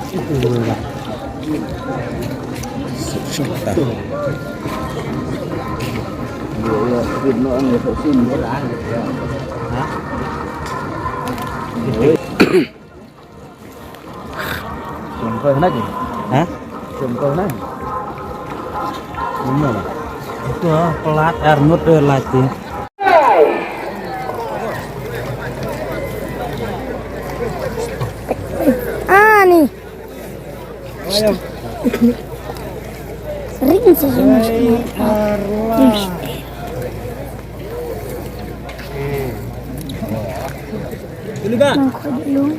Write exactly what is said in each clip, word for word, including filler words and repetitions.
Sum ko na ki? Ha? Sum ko na? Ano? Ito, pelat, arnut, eh, lati. Ah, ni. Ring sih, Mas. Ini, Kak. Nang kau dulu.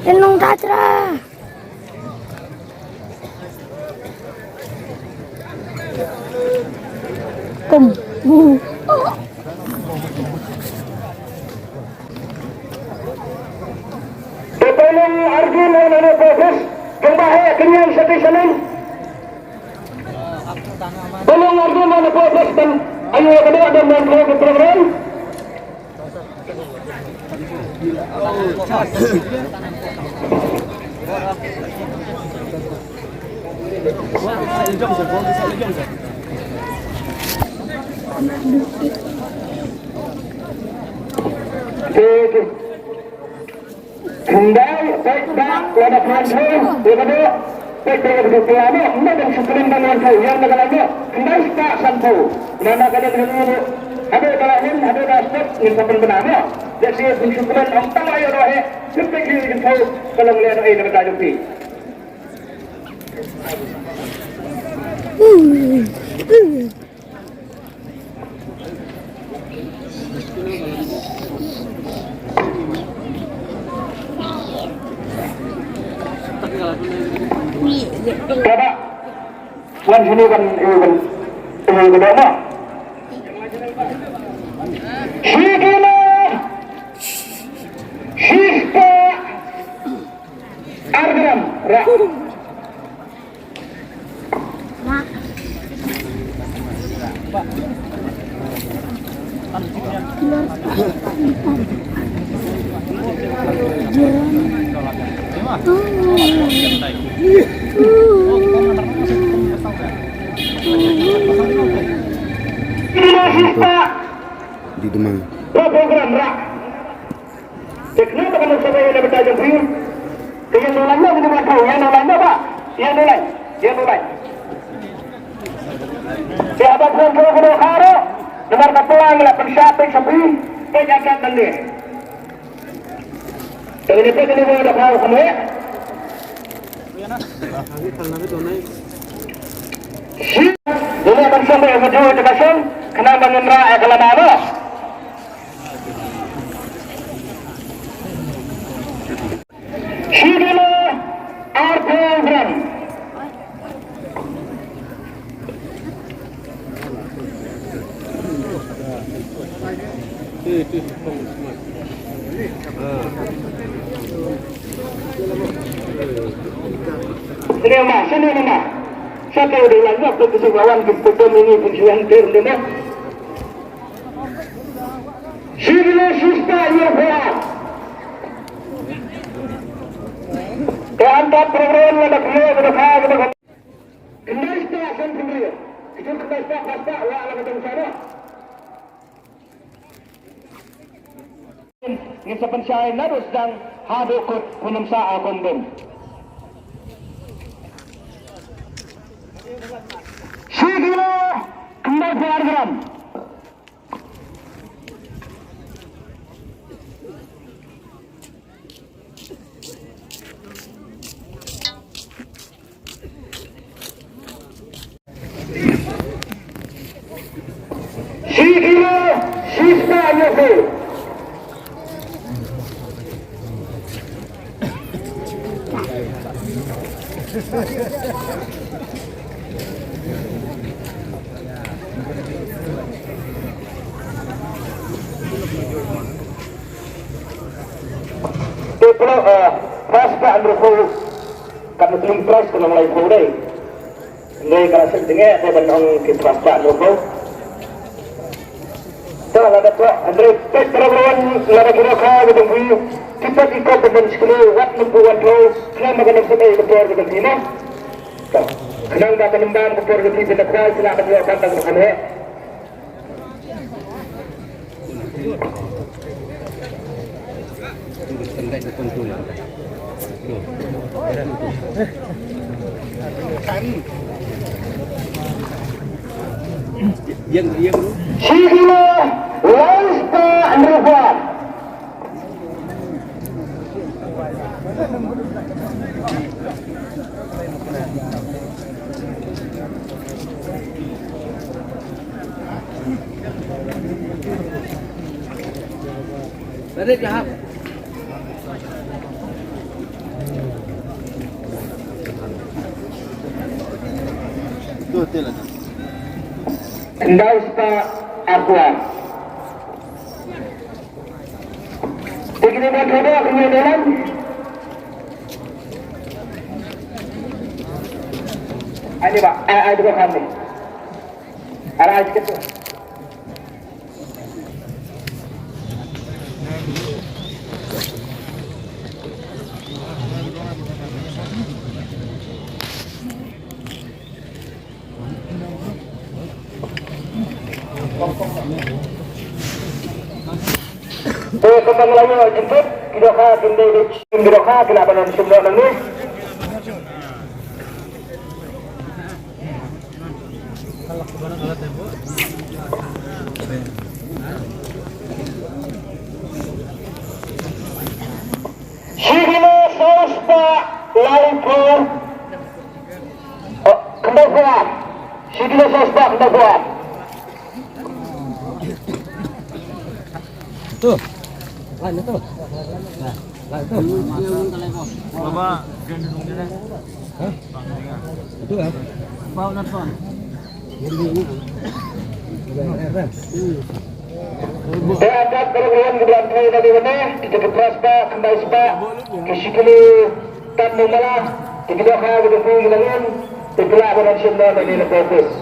Tenung tatra. Kum. Te ba long arjun wan ha ne office, kynmaw hi kynjang sati sanin. Ba long arjun wan ha ne office ban ayu ka dok ban ban ka program. Khyndai, peit ba lada phan thaw, ïa ka dok, peit ba lada phan thaw, ïa ka dok, ym dei ban shu kren ban wan thaw, ïa ka dok, khyndai spah san thaw. Namar ka dok, ka dok, hadien ba la hin, hadien ba la stop, ngin sa pynbna mo. Lehse phin shu kren, ym tang ïa ka dok hi, peit peit ïa ka thaw, ka long lehnohei na ka bynta jong phi. Kaba wan shane ban, eh, ban, eh, ban dona. Shi kilo, shi spah, ar gram, rah. Di demang. Te kane ka ban sngewbha ïa la ka bynta jong phi. Te ïa nang lait noh, ïa nang lait noh, ïa nang lait noh bah. Ïa nang lait, ïa nang lait. Te haba phi wan ka dohkha ruh, namar ka plang la pynshah peit sha phi, peit ïa ka ban leh. Te kane peit kane ka dohkha ruh kumne. Shi, ïa la ban sngewbha ïa ka dohkha ruh, khnang ban ym rah ïa ka lama ruh. Shi kilo arphew gram. Sini ma, sini ma. Sa ka dei lait noh, peit ka shu wan, peit peit peit ini, peit shu wan ter dei noh. Shi kilo shi spah ïa phi. Te hangta program lada phi ïoh ka dohkha ka dohkha. Khyndai spah san phew hynriew. Kito khyndai spah phra spah la la ka dang sa noh. Ngin sa pynshai naduh sdang haduh kut pynmsa a kondom. Shi kilo khyndai phew ar gram. Shi kilo shi spah ïa phi. Te plo, eh, pras ka hynriewphew. Ka mutling pras ka long laiphew dei. Ngi ka seng jingeh te ban ong ki pras ka hynriewphew. Lada to, Andre, peit para wan, lada kira ka, ka jong phi, ki pat ki kop ban shikli, wat nang phi wan tho, khnang ba kan ym sep ei ka por ka jong phi mo. To, khnang ba kan ym bam ka por ka jong phi, phin da khwai, sila kan ïoh ban da ka kane. Shi kilo lai spah hynriew phew. Khyndai spah arphew ar. Te kine ba thoh ba kine dalam. Ani ba, ai, ai, dua kali. Ara ai, sikit tu. Te kumba ngi la ïoh jingtip, ki dohkha kin dei dei, ki dohkha ki lah ban wan shim noh nangne. Shi kilo saw spah laiphew. Oh, khyndai phew ar. Shi kilo saw spah khyndai phew ar. Tu. Lain tu. Nah, lain tu. Baba, jangan duduk dia. Hah? Tu ah. Bau nonton. Te ap ap ka ruh ruh ki ban trei na dei ne, kita ki phra spah, khyndai spah, ki shi kilo tan mala, ki dohkha ki dei ki la ngan, te ki lah ban shim noh na dei na office.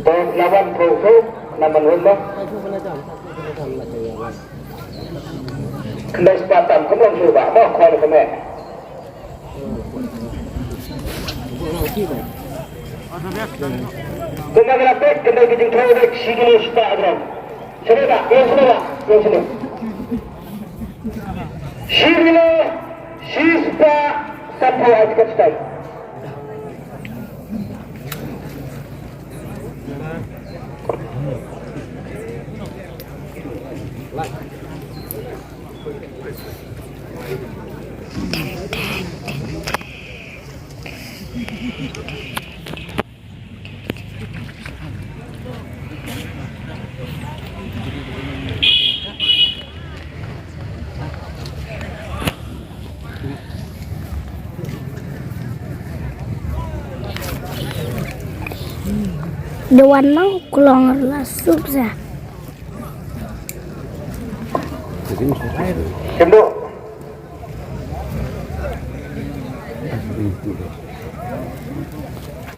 Te la wan pro pro na man hum ba. Khyndai spah tam kumno shu ba, ba khoi ka me. Kumba ngi la peit, kane ka jingthoh ka shi kilo spah gram. Shane ba, ïa shane ba, ïa shane. Shi kilo, shi spah, sanphew ar kat stai. Dewan mau kulong la sup sa. Kendo.